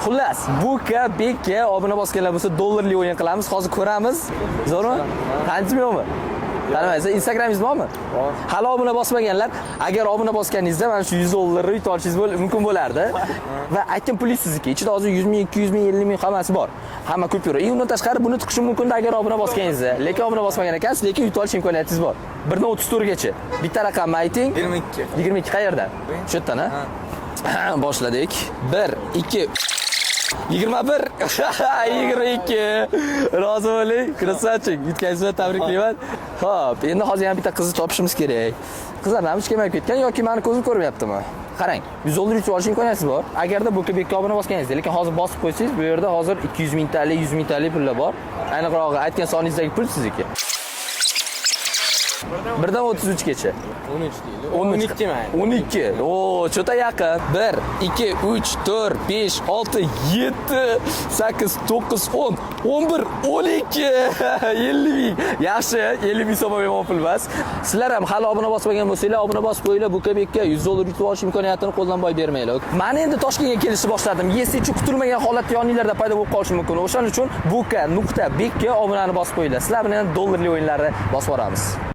Xullas, Buka Bekka obuna bosganlar bo'lsa, dollarli o'yin qilamiz. Hozir ko'ramiz. Zo'rmi? Taniysizmi, yo'qmi? Tanimaysiz. Instagramingiz bormi? Bor. Hali obuna bosmaganlar, agar obuna bosganingizda mana shu 100 dollarni yutib olishingiz mumkin bo'lardi. Va aytgan pulingiz sizniki. Ichida hozir 100 ming, 200 ming, 50 ming hammasi bor. Hamma kupyura. И undan tashqari buni tiqishi mumkin agar obuna bosganingizda. Lekin obuna bosmagan ekansiz, lekin yutib olish imkoniyatingiz bor. 1 dan 34 gacha. Bitta raqamni ayting. 22. 22 qayerdan? Shu yerdan, ha? Boshladik. 1, 2, 21, 22. Rozi bo'ling, красавчик. Yutganingiz bilan tabriklayman. Xo'p, endi hozir yana bitta qizni topishimiz kerak. Qizlar ham hech kelmay ketgan yoki mani ko'zim ko'rmayaptimi? Qarang, 100 dollar yutib olish imkoniyatingiz bor. Agarda bu bekka obuna bosganingizda, lekin hozir bosib qo'ysangiz, bu yerda hozir 200 mingtalik, 100 mingtalik pullar bor. Aniqrog'i, aytgan soningizdagi pul sizniki. 1 dan 33 gacha. 13 deydi. 13. 12 mayli. 12. Oo, cho'ta yaqin. 1, 2, 3, 4, 5, 6, 7, 8, 9, 10, 11, 12. 50 ming. Yaxshi, 50 ming so'm yomon pul emas. Sizlar ham hali obuna bosmagan bo'lsanglar, obuna bosib qo'yinglar. Buka Bekka 100 dollar yutib olish imkoniyatini qo'ldan boy bermanglar. Men endi Toshkentga kelishni boshladim. Yesi uchun kutilmagan holatda yoninglarda paydo bo'lib qolishi mumkin. O'shaning uchun buka.bekka obunani bosib qo'yinglar. Sizlar bilan dollarli o'yinlarni bosib boramiz.